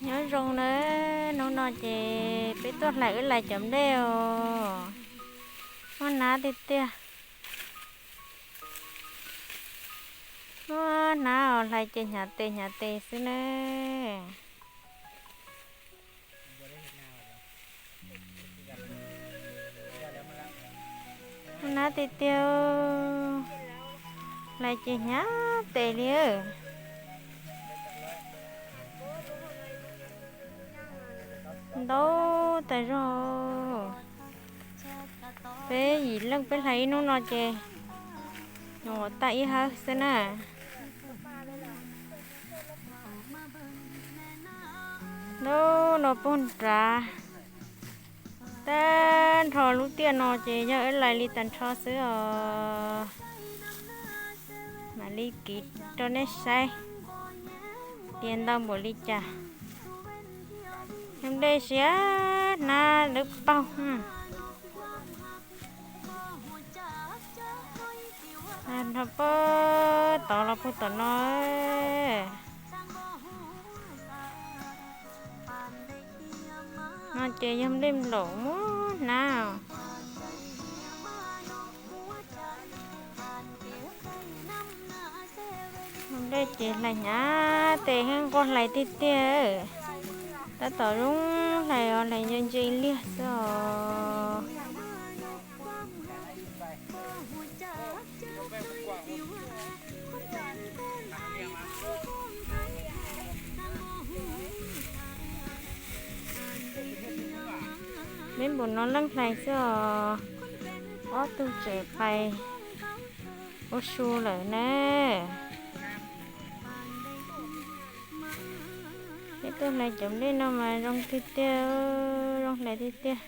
Nyob zoo na, hnub no ces peb tuaj hlais wb lais cov nplej os. Muaj hnab tiag tiag. Muaj hnab os, hlais ces hnyav tes hnyav tes xwb na. Muaj hnab tiag tiag, hlais ces hnyav tes li. Ntau tas zog. Peb yim leej peb hlais ib hnub no ces nyuam qhuav tag ib hawb xwb na. Ntau no puag nrad, tag nrho lub tiaj no ces yog wb lais li tag nrho xwb os. Mam li kiv rau nej saib tias ntau npaum li cas. Yog nplej siab hnab lawv paug. Tag nrho puag tod los puag tom no. No ces yog nplej nplaum muaj hnab. Nplej ces hlais hnyav tes, nquag hlais tiag tiag. Tab tom zoo hlais os, hlais ntse ntse liag xwb os. Peb npaum no leej hlais xwb os, ob tug tseem pais ua su lawm na. Peb tuaj hlais cov nplej no mas zoo tiag tiag, zoo hlais tiag tiag.